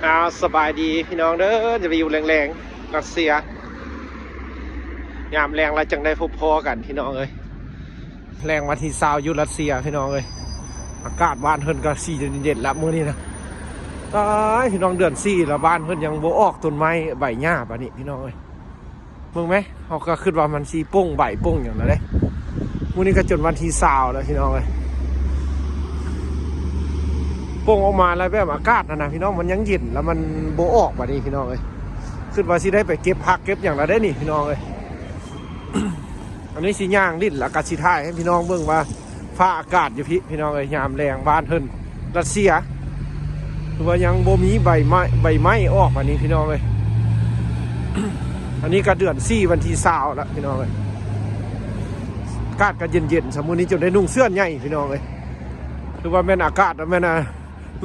ອ້າວ ສະບາຍດີພີ່ນ້ອງເດີ ວິວແລງໆ ຣັດເຊຍ ຍາມແລງລະຈັ່ງໄດ້ພົບພໍ້ກັນພີ່ນ້ອງເອີຍ. ແລງວັນທີຊາວຢູ່ຣັດເຊຍພີ່ນ້ອງເອີຍ. ອາກາດບ້ານເພິ່ນກໍຊິເຢັນໆ ລະມື້ນີ້ນະ. ຕາຍ ພີ່ນ້ອງ ເດືອນສີ່ລະ ບ້ານເພິ່ນຍັງບໍ່ອອກຕົ້ນໄມ້ໃບຫຍ້າປານນີ້ພີ່ນ້ອງເອີຍ. ເບິ່ງແມ ເຮົາກໍຄິດວ່າມັນຊິປົ່ງໃບປົ່ງຫຍັງແລ້ວເດ້. ມື້ນີ້ກໍຈົນວັນທີຊາວແລ້ວພີ່ນ້ອງເອີຍ. ປົ່ງອອກມາແລ້ວແບບອາກາດຫັ້ນນະພີ່ນ້ອງ ມັນຍັງເຢັນ ແລ້ວມັນບໍ່ອອກບາດນີ້ພີ່ນ້ອງເອີຍ. ຄິດວ່າຊິໄດ້ໄປເກັບຜັກເກັບຫຍັງແລ້ວເດ້ນີ້ພີ່ນ້ອງເອີຍ. ອັນນີ້ຊິຍ່າງຫຼິ້ນ ແລ້ວກໍຊິຖ່າຍໃຫ້ພີ່ນ້ອງເບິ່ງວ່າຟ້າອາກາດຢູ່ພີ້ພີ່ນ້ອງເອີຍ. ຍາມແລງບ້ານເພິ່ນ ຣັດເຊຍ ຄືວ່າຍັງບໍ່ມີໃບໄມ້ ໃບໄມ້ອອກອັນນີ້ພີ່ນ້ອງເອີຍ. ອັນນີ້ກໍເດືອນສີ່ ວັນທີຊາວລະພີ່ນ້ອງເອີຍ. ອາກາດກໍເຢັນໆ ຊະມື້ນີ້ຈົນໄດ້ນຸ່ງເສື້ອໃຫຍ່ພີ່ນ້ອງເອີຍ. ຄືວ່າແມ່ນອາກາດແມ່ນ ອາ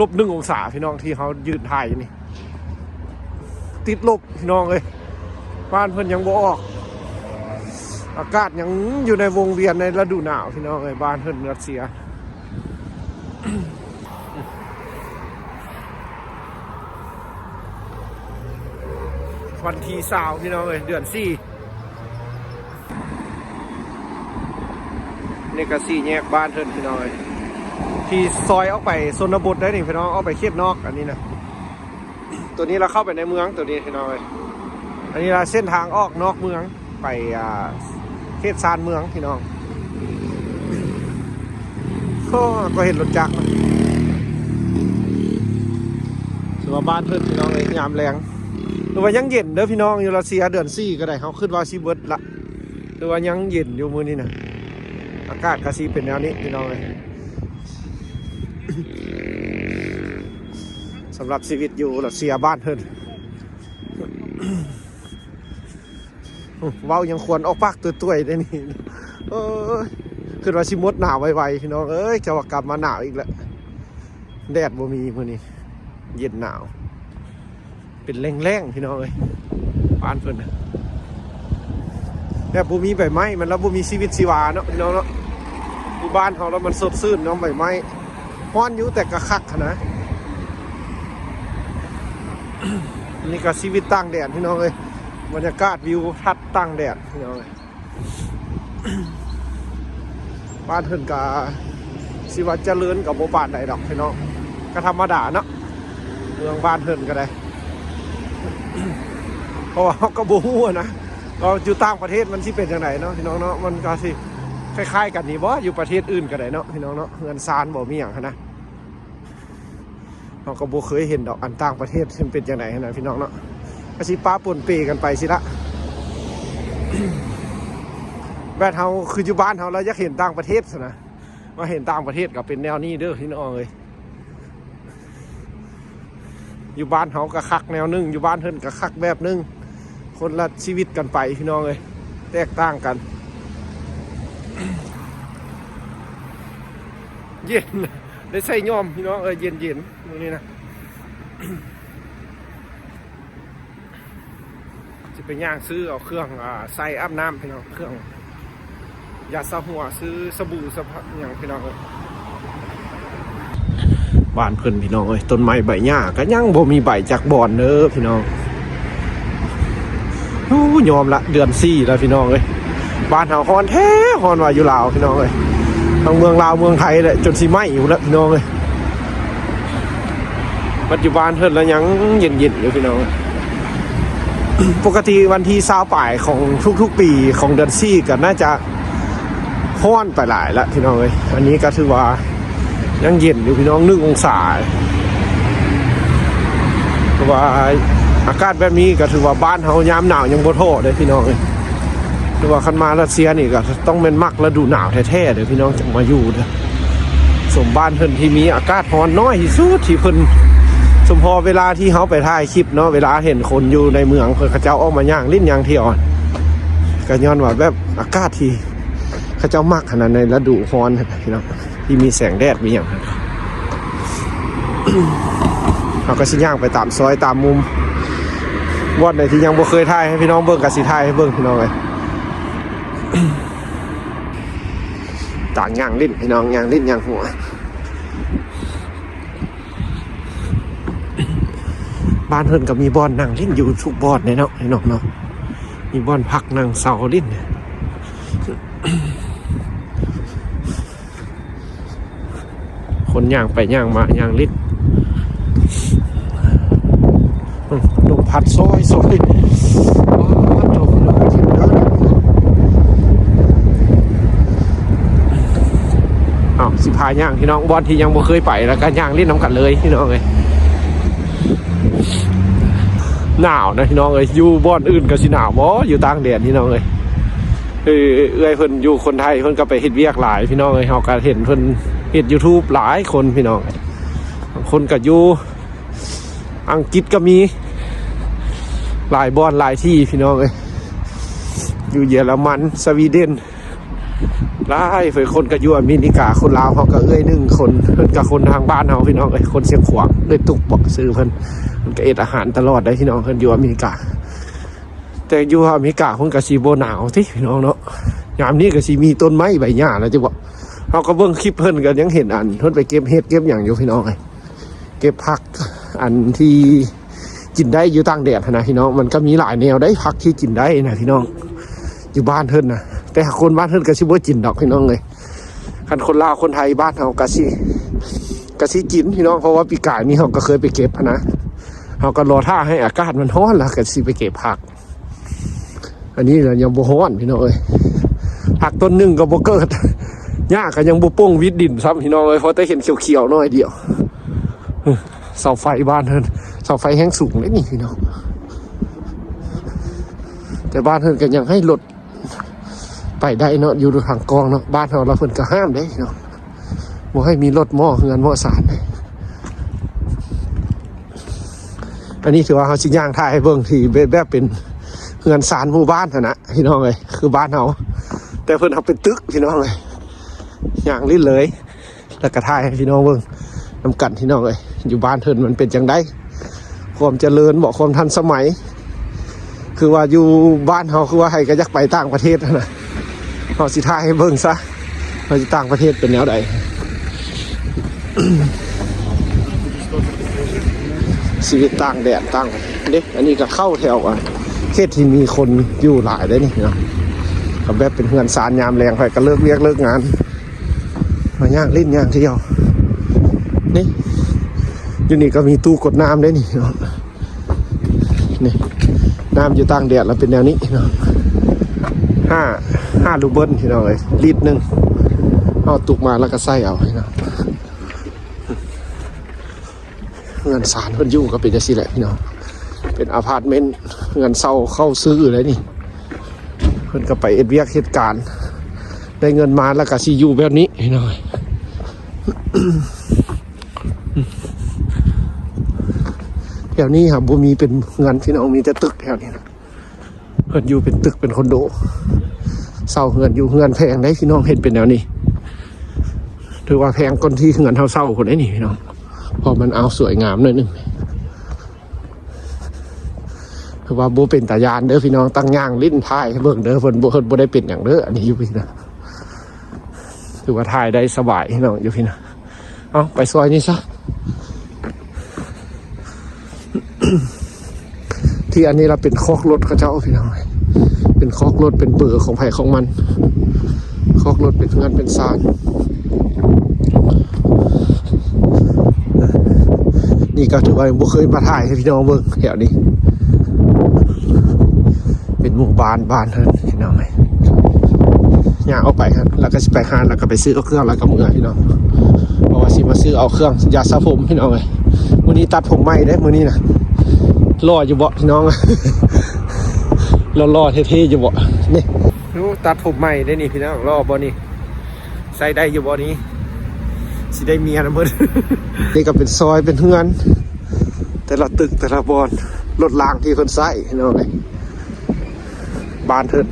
ລົບໜຶ່ງອົງສາພີ່ນ້ອງ ທີ່ເຮົາຢືນຖ່າຍຢູ່ນີ້ ຕິດລົບພີ່ນ້ອງເອີຍ. ບ້ານເພິ່ນຍັງບໍ່ອອກ ອາກາດຍັງຢູ່ໃນວົງວຽນໃນລະດູໜາວພີ່ນ້ອງເອີຍ ບ້ານເພິ່ນຣັດເຊຍ. ວັນທີຊາວພີ່ນ້ອງເອີຍ ເດືອນສີ່. ນີ້ກໍສີ່ແຍກບ້ານເພິ່ນພີ່ນ້ອງເອີຍ ທີ່ຊອຍອອກໄປຊົນນະບົດໄດ້ນີ້ພີ່ນ້ອງ ອອກໄປເຂດນອກ. ອັນນີ້ນະ ຕົວນີ້ລະເຂົ້າໄປໃນເມືອງ ຕົວນີ້ພີ່ນ້ອງເອີຍ. ອັນນີ້ລະເສັ້ນທາງອອກນອກເມືອງ ໄປ ອ່າ ເຂດຊານເມືອງພີ່ນ້ອງ. ໂອ້ ກໍເຫັນລົດຈັກ ຖືວ່າບ້ານເພິ່ນພີ່ນ້ອງເອີຍ ຍາມແລງ ຖືວ່າຍັງເຢັນເດີພີ່ນ້ອງ. ຢູ່ຣັດເຊຍເດືອນສີ່ກໍໄດ້ ເຮົາຄິດວ່າຊິເບິດລະ ຖືວ່າຍັງເຢັນຢູ່ມື້ນີ້ນະ. ອາກາດກໍຊິເປັນແນວນີ້ພີ່ນ້ອງເອີຍ ສຳລັບຊີວິດຢູ່ຣັດເຊຍບ້ານເພິ່ນ. ເວົ້າຍັງຄວນອອກປາກຕົວໆ ເດ້ນີ້. ໂອ້ຍ ຄິດວ່າຊິໝົດໜາວໄວໆ ພີ່ນ້ອງເອີຍ ຈະວ່າກັບມາໜາວອີກແລ້ວ. ແດດບໍ່ມີມື້ນີ້ ເຢັນໜາວ ເປັນແລ້ງໆ ພີ່ນ້ອງເອີຍ ບ້ານເພິ່ນນະ. ແບບບໍ່ມີໃບໄມ້ ມັນລະບໍ່ມີຊີວິດຊີວາເນາະ ພີ່ນ້ອງເນາະ. ຢູ່ບ້ານເຮົາລະມັນສົດຊື່ນເນາະ ໃບໄມ້. ຮ້ອນຢູ່ແຕ່ກໍຄັກຫັ້ນນະ. ນີ້ກໍຊີວິດຕ່າງແດນພີ່ນ້ອງເອີຍ ບັນຍາກາດວິວທັດຕ່າງແດນພີ່ນ້ອງເອີຍ. ບ້ານເພິ່ນກໍຊິວ່າຈະເລີນກໍບໍ່ປານໃດດອກພີ່ນ້ອງ ກໍທຳມະດາເນາະ ເມືອງບ້ານເພິ່ນກໍໄດ້. ເພາະວ່າເຮົາກໍບໍ່ຮູ້ນະ ເຮົາຢູ່ຕ່າງປະເທດມັນຊິເປັນຈັ່ງໃດເນາະ ພີ່ນ້ອງເນາະ. ມັນກໍຊິຄ້າຍໆກັນນີ້ບໍ່ ຢູ່ປະເທດອື່ນກໍໄດ້ເນາະ ພີ່ນ້ອງເນາະ ເຮືອນຊານບໍ່ມີຫຍັງຫັ້ນນະ. ເຮົາກໍບໍ່ເຄີຍເຫັນດອກ ອັນຕ່າງປະເທດມັນເປັນຈັ່ງໃດຫັ້ນນະ ພີ່ນ້ອງເນາະ. ກໍຊິປະປົນເປກັນໄປຊີ້ລະ ແບບເຮົາຄືຢູ່ບ້ານເຮົາລະຢາກເຫັນຕ່າງປະເທດຊັ້ນນະ ມາເຫັນຕ່າງປະເທດກໍເປັນແນວນີ້ເດີ ພີ່ນ້ອງເອີຍ. ຢູ່ບ້ານເຮົາກໍຄັກແນວໜຶ່ງ ຢູ່ບ້ານເພິ່ນກໍຄັກແບບໜຶ່ງ ຄົນລະຊີວິດກັນໄປ ພີ່ນ້ອງເອີຍ ແຕກຕ່າງກັນ. ເຢັນ ໄດ້ໃສ່ຍ້ອມພີ່ນ້ອງເອີຍ ເຢັນໆ ມື້ນີ້ນະ. ຊິໄປຍ່າງຊື້ເອົາເຄື່ອງ ອ່າ ໃສ່ອາບນ້ຳພີ່ນ້ອງ ເຄື່ອງຢາສະຫົວ ຊື້ສະບູສະຫຍັງພີ່ນ້ອງເອີຍ. ບ້ານເພິ່ນພີ່ນ້ອງເອີຍ ຕົ້ນໄມ້ໃບຫຍ້າກໍຍັງບໍ່ມີໃບຈັກບ່ອນເດີພີ່ນ້ອງ. ໂອ້ ຍອມລະ ເດືອນສີ່ແລ້ວພີ່ນ້ອງເອີຍ. ບ້ານເຮົາຮ້ອນແທ້ ຮ້ອນວ່າຢູ່ລາວພີ່ນ້ອງເອີຍ ທັງເມືອງລາວເມືອງໄທແຫຼະ ຈົນຊິໄໝ້ຢູ່ແລ້ວພີ່ນ້ອງເອີຍ. ປັດຈຸບັນເພິ່ນລະຍັງເຢັນໆຢູ່ພີ່ນ້ອງ. ປົກກະຕິວັນທີຊາວປາຍຂອງທຸກໆປີຂອງເດືອນສີ່ກໍໜ້າຈະຮ້ອນໄປຫຼາຍລະພີ່ນ້ອງເອີຍ. ອັນນີ້ກໍຖືວ່າຍັງເຢັນຢູ່ພີ່ນ້ອງ ໜຶ່ງອົງສາ. ເພາະວ່າອາກາດແບບນີ້ກໍຖືວ່າບ້ານເຮົາຍາມໜາວຍັງບໍ່ທໍ້ເດ້ພີ່ນ້ອງເອີຍ. ຖືວ່າຄັນມາຣັດເຊຍນີ້ກໍຕ້ອງແມ່ນມັກລະດູໜາວແທ້ໆເດີພີ່ນ້ອງ ຈັ່ງມາຢູ່ເດີ. ສົມບ້ານເພິ່ນທີ່ມີອາກາດຮ້ອນນ້ອຍທີ່ສຸດ ທີ່ເພິ່ນ ສົມພໍເວລາທີ່ເຮົາໄປຖ່າຍຄລິບເນາະ ເວລາເຫັນຄົນຢູ່ໃນເມືອງ ເພິ່ນ ເຂົາເຈົ້າອອກມາຍ່າງຫຼິ້ນຍ່າງທ່ຽວ ກໍຍ້ອນວ່າແບບອາກາດທີ່ເຂົາເຈົ້າມັກຫັ້ນນະ ໃນລະດູຮ້ອນຫັ້ນນະພີ່ນ້ອງ ທີ່ມີແສງແດດມີຫຍັງ. ເຮົາກໍຊິຍ່າງໄປຕາມຊອຍຕາມມຸມ ບ່ອນໃດທີ່ຍັງບໍ່ເຄີຍຖ່າຍໃຫ້ພີ່ນ້ອງເບິ່ງ ກໍຊິຖ່າຍໃຫ້ເບິ່ງພີ່ນ້ອງເອີຍ. ຕ່າງຍ່າງຫຼິ້ນພີ່ນ້ອງ ຍ່າງຫຼິ້ນຍ່າງຫົວ. ບ້ານເພິ່ນກໍມີບ່ອນນັ່ງຫຼິ້ນຢູ່ທຸກບ່ອນເດ້ເນາະ ພີ່ນ້ອງເນາະ, ມີບ່ອນພັກນັ່ງເຊົາຫຼິ້ນ. ຄົນຍ່າງໄປຍ່າງມາຍ່າງຫຼິ້ນ. ອືມ ລົມພັດຊອຍໆ. ອ້າວ ໂທ້ ລົມທິ່ມເດີ. ເອົາ ຊິພາຍ່າງ ພີ່ນ້ອງ, ບ່ອນທີ່ຍັງບໍ່ເຄີຍໄປ ແລ້ວກໍຍ່າງຫຼິ້ນນຳກັນເລີຍ ພີ່ນ້ອງເອີຍ. ໜາວນະ ພີ່ນ້ອງເອີຍ, ຢູ່ບ່ອນອື່ນກໍຊິໜາວບໍ່ ຢູ່ຕ່າງແດນ ພີ່ນ້ອງເອີຍ. ເອີ ເອື້ອຍເພິ່ນຢູ່ຄົນໄທ ເພິ່ນກໍໄປເຮັດວຽກຫຼາຍ ພີ່ນ້ອງເອີຍ, ເຮົາກໍເຫັນເພິ່ນເຮັດ YouTube ຫຼາຍຄົນ ພີ່ນ້ອງ. ບາງຄົນກໍຢູ່ອັງກິດກໍມີ ຫຼາຍບ່ອນຫຼາຍທີ່ ພີ່ນ້ອງເອີຍ, ຢູ່ເຢຍລະມັນ ສະວີເດັນ ຫຼາຍ. ເພິ່ນຄົນກໍຢູ່ອາເມລິກາ, ຄົນລາວເຮົາກໍເອື້ອຍໜຶ່ງຄົນ, ເພິ່ນກໍຄົນທາງບ້ານເຮົາ ພີ່ນ້ອງເອີຍ, ຄົນຊຽງຂວາງ ເອື້ອຍຕຸກເບາະຊື່ເພິ່ນ. ເພິ່ນກໍເຮັດອາຫານຕະຫຼອດໄດ໋ ພີ່ນ້ອງ, ເພິ່ນຢູ່ອາເມລິກາ. ແຕ່ຢູ່ອາເມລິກາເພິ່ນກໍຊິບໍ່ໜາວຕິ ພີ່ນ້ອງເນາະ, ຍາມນີ້ກໍຊິມີຕົ້ນໄມ້ໃບຫຍ້າແລ້ວຕິເບາະ. ເຮົາກໍເບິ່ງຄລິບເພິ່ນກໍຍັງເຫັນອັນເພິ່ນໄປເກັບເຫັດເກັບຫຍັງຢູ່ ພີ່ນ້ອງເອີຍ, ເກັບຜັກອັນທີ່ກິນໄດ້ຢູ່ຕ່າງແດນຫັ້ນນະ ພີ່ນ້ອງ. ມັນກໍມີຫຼາຍແນວໄດ໋ ຜັກທີ່ກິນໄດ້ນະ ພີ່ນ້ອງ, ຢູ່ບ້ານເພິ່ນນະ. ແຕ່ຄົນບ້ານເພິ່ນກໍຊິບໍ່ກິນດອກ ພີ່ນ້ອງເອີຍ. ຄັນຄົນລາວຄົນໄທບ້ານເຮົາກໍຊິ ກໍຊິກິນ ພີ່ນ້ອງ, ເພາະວ່າປີກາຍນີ້ເຮົາກໍເຄີຍໄປເກັບຫັ້ນນະ, ເຮົາກໍລໍຖ້າໃຫ້ອາກາດມັນຮ້ອນ ແລ້ວກໍຊິໄປເກັບຜັກ. ອັນນີ້ລະຍັງບໍ່ຮ້ອນ ພີ່ນ້ອງເອີຍ, ຜັກຕົ້ນໜຶ່ງກໍບໍ່ເກີດ, ຫຍ້າກໍຍັງບໍ່ປົ່ງວິດດິນຊ້ຳ ພີ່ນ້ອງເອີຍ, ພໍແຕ່ເຫັນຂຽວໆໜ້ອຍດຽວ. ເສົາໄຟບ້ານເພິ່ນ ເສົາໄຟແຮງສູງເດ້ນີ້ ພີ່ນ້ອງ. ແຕ່ບ້ານເພິ່ນກໍຍັງໃຫ້ລົດໄປໄດ້ເນາະ, ຢູ່ທາງກອງເນາະ. ບ້ານເຮົາລະເພິ່ນກໍຫ້າມເດ້ເນາະ, ບໍ່ໃຫ້ມີລົດໝໍ້ເຮືອນໝໍ້ຊານເດ້. ອັນນີ້ຖືວ່າເຮົາຊິຍ່າງຖ່າຍໃຫ້ເບິ່ງທີ່ແບບ ແບບເປັນເຮືອນຊານໝູ່ບ້ານຫັ້ນນະ ພີ່ນ້ອງເອີຍ, ຄືບ້ານເຮົາ, ແຕ່ເພິ່ນເອົາເປັນຕຶກ ພີ່ນ້ອງເອີຍ. ຍ່າງຫຼິ້ນເລີຍ ແລ້ວກໍຖ່າຍໃຫ້ພີ່ນ້ອງເບິ່ງນຳກັນ ພີ່ນ້ອງເອີຍ, ຢູ່ບ້ານເພິ່ນມັນເປັນຈັ່ງໃດ. ຄວາມຈະເລີນເບາະ ຄວາມທັນສະໄໝ. ຄືວ່າຢູ່ບ້ານເຮົາ ຄືວ່າໃຜກໍຢາກໄປຕ່າງປະເທດຫັ້ນນະ, ເຮົາຊິຖ່າຍໃຫ້ເບິ່ງຊະ ວ່າຢູ່ຕ່າງປະເທດເປັນແນວໃດ ຊີວິດຕ່າງແດນຕ່າງປະເທດເດ້. ອັນນີ້ກໍເຂົ້າແຖວ ອ່າ ເຂດທີ່ມີຄົນຢູ່ຫຼາຍເດ້ນີ້ເນາະ, ກໍແບບເປັນເຮືອນຊານຍາມແລງ ໃຜກໍເລີກວຽກເລີກງານ ມາຍ່າງຫຼິ້ນຍ່າງທ່ຽວ. ນີ້ ຢູ່ນີ້ກໍມີຕູ້ກົດນ້ຳເດ້ນີ້ເນາະ. ນີ້ ນ້ຳຢູ່ຕ່າງແດນລະເປັນແນວນີ້ເນາະ, ຫ້າ ຫ້າຣູເບິນ ພີ່ນ້ອງເອີຍ, ລິດໜຶ່ງ. ເອົາຕຸກມາລະກະໃສ່ເອົາ ພີ່ນ້ອງ. ເຮືອນຊານເພິ່ນຢູ່ກໍເປັນຈັ່ງຊີ້ແຫຼະ ພີ່ນ້ອງ, ເປັນອາພາດເມັນ ເຮືອນເຊົ່າເຂົ້າຊື້ເລີຍນີ້. ເພິ່ນກໍໄປເຮັດວຽກເຮັດການ ໄດ້ເງິນມາແລ້ວກໍຊິຢູ່ແບບນີ້ ພີ່ນ້ອງ. ແຖວນີ້ຫາບໍ່ມີເປັນເຮືອນ ພີ່ນ້ອງ, ມີແຕ່ຕຶກແຖວນີ້ນະ. ເພິ່ນຢູ່ເປັນຕຶກເປັນຄອນໂດ ເຊົ່າເຮືອນຢູ່. ເຮືອນແພງເດ້ ພີ່ນ້ອງ, ເຮັດເປັນແນວນີ້ ຖືວ່າແພງກວ່າທີ່ເຮືອນເຮົາເຊົ່າພຸ້ນເດ້ນີ້ ພີ່ນ້ອງ, ເພາະມັນ ເອົາ ສວຍງາມໜ້ອຍໜຶ່ງ. ຖືວ່າບໍ່ເປັນຕາຢ້ານເດີ ພີ່ນ້ອງ, ຕັ້ງຍ່າງຫຼິ້ນຖ່າຍໃຫ້ເບິ່ງເດີ. ເພິ່ນບໍ່ ເພິ່ນບໍ່ໄດ້ເປັນຫຍັງເດີ ອັນນີ້ຢູ່ພີ້ນະ. ຖືວ່າຖ່າຍໄດ້ສະບາຍ ພີ່ນ້ອງ ຢູ່ພີ້ນະ. ເອົາ ໄປຊອຍນີ້ຊະ. ທີ່ອັນນີ້ລະເປັນຄອກລົດເຂົາເຈົ້າ ພີ່ນ້ອງ, ເປັນຄອກລົດ ເປັນເບີຂອງໃຜຂອງມັນ. ຄອກລົດເປັນເຮືອນເປັນຊານ. ນີ້ກໍຖືວ່າບໍ່ເຄີຍມາຖ່າຍໃຫ້ພີ່ນ້ອງເບິ່ງແຖວນີ້. ເປັນໝູ່ບ້ານ ບ້ານເພິ່ນ ພີ່ນ້ອງເອີຍ. ຍ່າງອອກໄປ ແລ້ວກໍຊິໄປຮ້ານ ແລ້ວກໍໄປຊື້ເອົາເຄື່ອງ ແລ້ວກໍເມືອ ພີ່ນ້ອງ, ເພາະວ່າຊິມາຊື້ເອົາເຄື່ອງຢາສະຜົມ ພີ່ນ້ອງເອີຍ. ມື້ນີ້ຕັດຜົມໃໝ່ເດ້ ມື້ນີ້ນະ. ຫຼໍ່ຢູ່ເບາະ ພີ່ນ້ອງ? ຫຼໍ່ໆເທ່ໆຢູ່ເບາະນີ້? ໂອ້ ຕັດຜົມໃໝ່ເດ້ນີ້ ພີ່ນ້ອງ, ຫຼໍ່ບໍ່ນີ້? ໃຊ້ໄດ້ຢູ່ບໍ່ນີ້? ຊິໄດ້ເມຍນຳເພິ່ນ. ນີ້ກໍເປັນຊອຍເປັນເຮືອນ ແຕ່ລະຕຶກແຕ່ລະບ່ອນ, ລົດລາງທີ່ເພິ່ນໃຊ້ ພີ່ນ້ອງເອີຍ. ບ້ານເພິ່ນ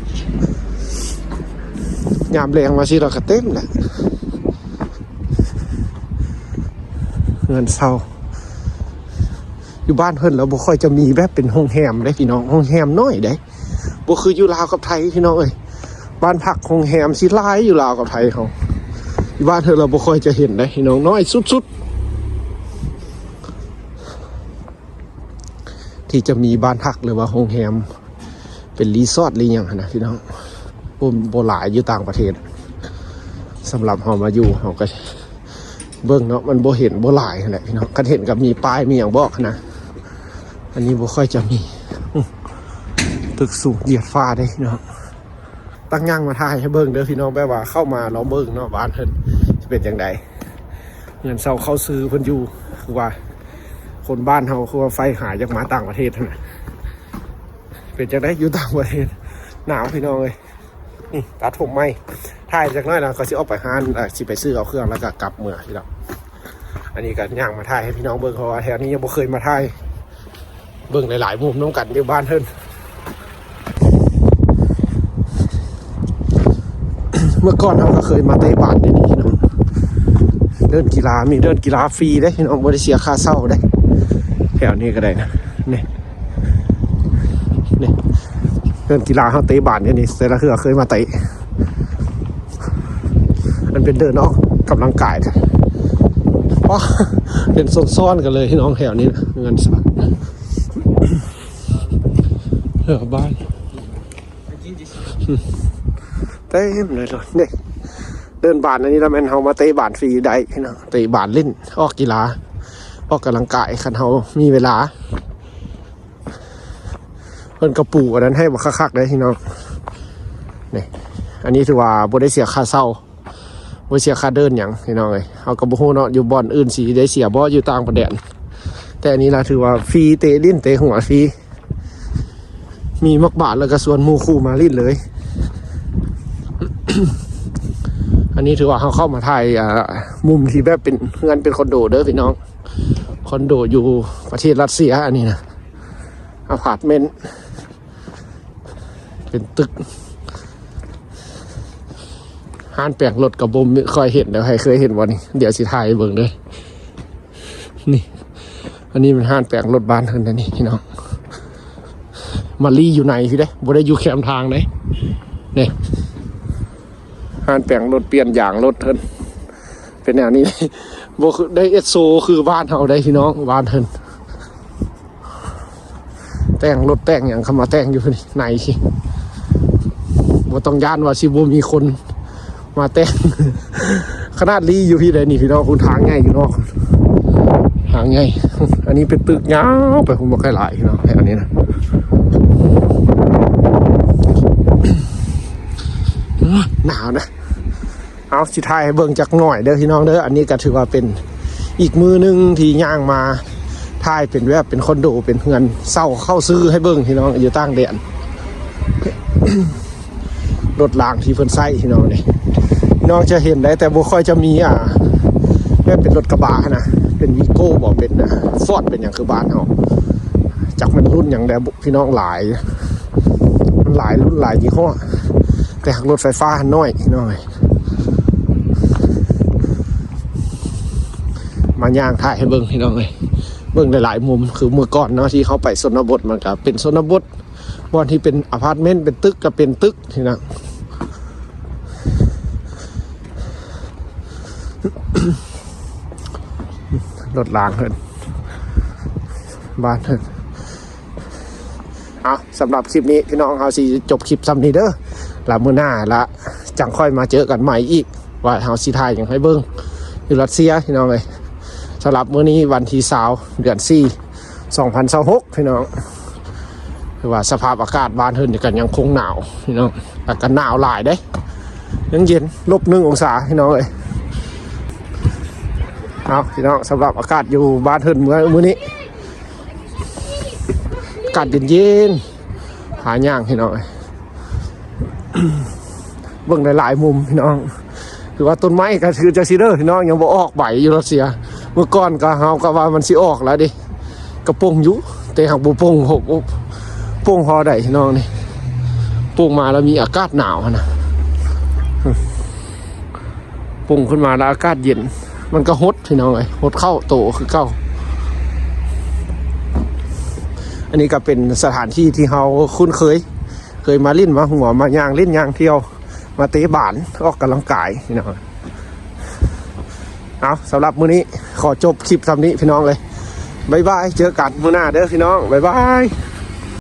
ຍາມແລງມາຊິລະກະເຕັມແຫຼະ ເຮືອນເຊົ່າ. ຢູ່ບ້ານເພິ່ນລະບໍ່ຄ່ອຍຈະມີແບບເປັນໂຮງແຮມເດ້ ພີ່ນ້ອງ, ໂຮງແຮມນ້ອຍເດ້. ບໍ່ຄືຢູ່ລາວກັບໄທ ພີ່ນ້ອງເອີຍ, ບ້ານພັກໂຮງແຮມຊິຫຼາຍຢູ່ລາວກັບໄທເຮົາ. ຢູ່ບ້ານເຮົາລະບໍ່ຄ່ອຍຈະເຫັນໄດ໋ ພີ່ນ້ອງ, ນ້ອຍສຸດໆ. ທີ່ຈະມີບ້ານພັກ ຫຼືວ່າໂຮງແຮມ ເປັນຣີສອດ ຫຼືຫຍັງຫັ້ນນະພີ່ນ້ອງ. ບໍ່ ບໍ່ຫຼາຍຢູ່ຕ່າງປະເທດ. ສຳລັບເຮົາມາຢູ່ ເຮົາກໍເບິ່ງເນາະ ມັນບໍ່ເຫັນ ບໍ່ຫຼາຍຫັ້ນແຫຼະພີ່ນ້ອງ. ຄັນເຫັນກໍມີປ້າຍ ມີຫຍັງບອກຫັ້ນນະ. ອັນນີ້ບໍ່ຄ່ອຍຈະມີ. ອື ຕຶກສູງຢຽດຟ້າເດ້ພີ່ນ້ອງ. ຕັ້ງຍ່າງມາຖ່າຍໃຫ້ເບິ່ງເດີພີ່ນ້ອງ, ແບບວ່າເຂົ້າມາລອງເບິ່ງເນາະ ບ້ານເພິ່ນຊິເປັນຈັ່ງໃດ. ເຮືອນເຊົ່າເຂົ້າຊື້ເພິ່ນຢູ່ ຄືວ່າຄົນບ້ານເຮົາ ຄືວ່າໃຝ່ຫາຢາກມາຕ່າງປະເທດຫັ້ນນະ. ເປັນຈັ່ງໃດຢູ່ຕ່າງປະເທດ? ໜາວພີ່ນ້ອງເອີຍ. ນີ້ຕັດຜົມໃໝ່ ຖ່າຍຈັກໜ້ອຍແລ້ວກໍຊິອອກໄປຮ້ານ ແລ້ວຊິໄປຊື້ເອົາເຄື່ອງ ແລ້ວກໍກັບເມືອພີ່ນ້ອງ. ອັນນີ້ກໍຍ່າງມາຖ່າຍໃຫ້ພີ່ນ້ອງເບິ່ງ ເພາະວ່າແຖວນີ້ຍັງບໍ່ເຄີຍມາຖ່າຍ. ເບິ່ງຫຼາຍໆມຸມນຳກັນຢູ່ບ້ານເພິ່ນ. ເມື່ອກ່ອນເຮົາກໍເຄີຍມາເຕະບານຢູ່ນີ້ເນາະ. ເດີ່ນກິລາ ມີເດີ່ນກິລາຟຣີເດ້ພີ່ນ້ອງ, ບໍ່ໄດ້ເສຍຄ່າເຊົ່າເດ້. ແຖວນີ້ກໍໄດ້ນະ ນີ້ ນີ້ ເດີ່ນກິລາ ເຮົາເຕະບານຢູ່ນີ້ ແຕ່ລະເທື່ອເຄີຍມາເຕະ. ມັນເປັນເດີ່ນອອກກຳລັງກາຍ. ວ້າ ເປັນຊ້ອນໆກັນເລີຍພີ່ນ້ອງ ແຖວນີ້ນະ. ເຮືອນຊານ ເຮືອນບ້ານ ເຕັມເລີຍ. ນີ້ ເດີ່ນບານອັນນີ້ລະແມ່ນເຮົາມາເຕະບານຟຣີໄດ້ພີ່ນ້ອງ, ເຕະບານຫຼິ້ນ ອອກກິລາ ອອກກຳລັງກາຍ ຄັນເຮົາມີເວລາ. ເພິ່ນກໍປູອັນນັ້ນໃຫ້ບັກຄັກໆເດ້ພີ່ນ້ອງ. ນີ້ ອັນນີ້ຖືວ່າບໍ່ໄດ້ເສຍຄ່າເຊົ່າ ບໍ່ເສຍຄ່າເດີ່ນຫຍັງພີ່ນ້ອງເອີຍ. ເຮົາກໍບໍ່ຮູ້ເນາະ ຢູ່ບ່ອນອື່ນຊິໄດ້ເສຍບໍ່ ຢູ່ຕ່າງປະແດນ, ແຕ່ອັນນີ້ລະຖືວ່າຟຣີ ເຕະຫຼິ້ນເຕະຫົວຟຣີ. ມີໝາກບານ ແລ້ວກໍຊວນໝູ່ຄູ່ມາຫຼິ້ນເລີຍ. ອັນນີ້ຖືວ່າເຮົາເຂົ້າມາຖ່າຍ ອ່າ ມຸມທີ່ແບບເປັນເຮືອນເປັນຄອນໂດເດີພີ່ນ້ອງ, ຄອນໂດຢູ່ປະເທດຣັດເຊຍ. ອັນນີ້ນະ ອາພາດເມັນ ເປັນຕຶກ. ຮ້ານແປງລົດກໍບໍ່ຄ່ອຍເຫັນແລ້ວ, ໃຜເຄີຍເຫັນບໍ່ນີ້? ດຽວຊິຖ່າຍໃຫ້ເບິ່ງເດີ. ນີ້ ອັນນີ້ແມ່ນຮ້ານແປງລົດບ້ານເພິ່ນນະນີ້ພີ່ນ້ອງ. ມາລີ້ຢູ່ໃນພີ້ເດ້, ບໍ່ໄດ້ຢູ່ແຄມທາງເດ້. ນີ້ ຮ້ານແປງລົດ ປ່ຽນຢາງລົດເພິ່ນ ເປັນແນວນີ້. ບໍ່ຄືໄດ້ເອັດໂຊຄືບ້ານເຮົາໄດ໋ພີ່ນ້ອງ, ບ້ານເພິ່ນ ແຕ່ງລົດແຕ່ງຫຍັງເຂົ້າມາແຕ່ງຢູ່ນີ້ໃນຊີ້ ບໍ່ຕ້ອງຢ້ານວ່າຊິບໍ່ມີຄົນມາແຕ່ງ. ຂະໜາດລີ້ຢູ່ພີ້ໃດ໋ນີ້ພີ່ນ້ອງ, ຄຸນ ທາງໃຫຍ່ຢູ່ນອກ ທາງໃຫຍ່. ອັນນີ້ເປັນຕຶກຍາວໄປພຸ້ນ ບັກຫຼາຍພີ່ນ້ອງ ແຖວນີ້ນະ. ໜາວນະ. ເອົາ ຊິຖ່າຍໃຫ້ເບິ່ງຈັກໜ້ອຍເດີພີ່ນ້ອງເດີ. ອັນນີ້ກໍຖືວ່າເປັນອີກມື້ໜຶ່ງທີ່ຍ່າງມາຖ່າຍເປັນແບບເປັນຄອນໂດ ເປັນເຮືອນເຊົ່າເຂົ້າຊື້ໃຫ້ເບິ່ງພີ່ນ້ອງ ຢູ່ຕ່າງແດນ. ລົດລາງທີ່ເພິ່ນໃຊ້ພີ່ນ້ອງເດ້ ພີ່ນ້ອງຈະເຫັນໄດ້ ແຕ່ບໍ່ຄ່ອຍຈະມີ ອ່າ ແບບເປັນລົດກະບະຫັ້ນນະ ເປັນວີໂກ້ບໍ ເປັນ ອ່າ ຟອດ ເປັນຫຍັງຄືບ້ານເຮົາ. ຈັກແມ່ນລຸ້ນຫຍັງແດ່ ພີ່ນ້ອງ, ຫຼາຍ ມັນຫຼາຍລຸ້ນຫຼາຍຍີ່ຫໍ້ ແຕ່ຫາກລົດໄຟຟ້າຫັ້ນໜ້ອຍພີ່ນ້ອງເອີຍ. ມາຍ່າງຖ່າຍໃຫ້ເບິ່ງພີ່ນ້ອງເອີຍ, ເບິ່ງຫຼາຍໆມຸມ. ຄືເມື່ອກ່ອນເນາະ ທີ່ເຮົາໄປຊົນນະບົດ ມັນກໍເປັນຊົນນະບົດ, ບ່ອນທີ່ເປັນອາພາດເມັນ ເປັນຕຶກກໍເປັນຕຶກນີ້ນະ. ລົດລາງເພິ່ນ ບ້ານເພິ່ນ. ເອົາ ສຳລັບຄລິບນີ້ພີ່ນ້ອງ ເຮົາຊິຈົບຄລິບຊ່ຳນີ້ເດີ. ລະມື້ໜ້າລະຈັ່ງຄ່ອຍມາເຈີກັນໃໝ່ອີກ ວ່າເຮົາຊິຖ່າຍຫຍັງໃຫ້ເບິ່ງຢູ່ຣັດເຊຍພີ່ນ້ອງເອີຍ. ສຳລັບມື້ນີ້ວັນທີຊາວ ເດືອນສີ່ ສອງພັນຊາວຫົກພີ່ນ້ອງ, ຄືວ່າສະພາບອາກາດບ້ານເພິ່ນນີ້ກໍຍັງຄົງໜາວພີ່ນ້ອງ, ແລ້ວກໍໜາວຫຼາຍເດ້, ຍັງເຢັນ ລົບໜຶ່ງອົງສາພີ່ນ້ອງເອີຍ. ເອົາ ພີ່ນ້ອງ ສຳລັບອາກາດຢູ່ບ້ານເພິ່ນມື້ ມື້ນີ້ ອາກາດເຢັນໆ ຫາຍ່າງພີ່ນ້ອງເອີຍ. ເບິ່ງຫຼາຍໆມຸມພີ່ນ້ອງ, ຄືວ່າຕົ້ນໄມ້ກໍຄືຈັ່ງຊີ້ເດີພີ່ນ້ອງ, ຍັງບໍ່ອອກໃບຢູ່ຣັດເຊຍ. ເມື່ອກ່ອນກໍເຮົາກໍວ່າມັນຊິອອກແລ້ວເດ້, ກໍປົ່ງຢູ່ ແຕ່ຫາກບໍ່ປົ່ງ. ໂອ້ ໂອ້ ປົ່ງພໍໃດພີ່ນ້ອງນີ້, ປົ່ງມາແລ້ວມີອາກາດໜາວຫັ້ນນະ. ປົ່ງຂຶ້ນມາແລ້ວອາກາດເຢັນ, ມັນກໍຫົດພີ່ນ້ອງເອີຍ, ຫົດເຂົ້າໂຕຄືເກົ່າ. ອັນນີ້ກໍເປັນສະຖານທີ່ທີ່ເຮົາຄຸ້ນເຄີຍ, ເຄີຍມາຫຼິ້ນມາຫົວ ມາຍ່າງຫຼິ້ນຍ່າງທ່ຽວ ມາເຕະບານ ອອກກຳລັງກາຍພີ່ນ້ອງ. ເອົາ ສຳລັບມື້ນີ້ຂໍຈົບຄລິບຊ່ຳນີ້ພີ່ນ້ອງເອີຍ. ບາຍບາຍ ເຈີກັນມື້ໜ້າເດີພີ່ນ້ອງ ບາຍບາຍ.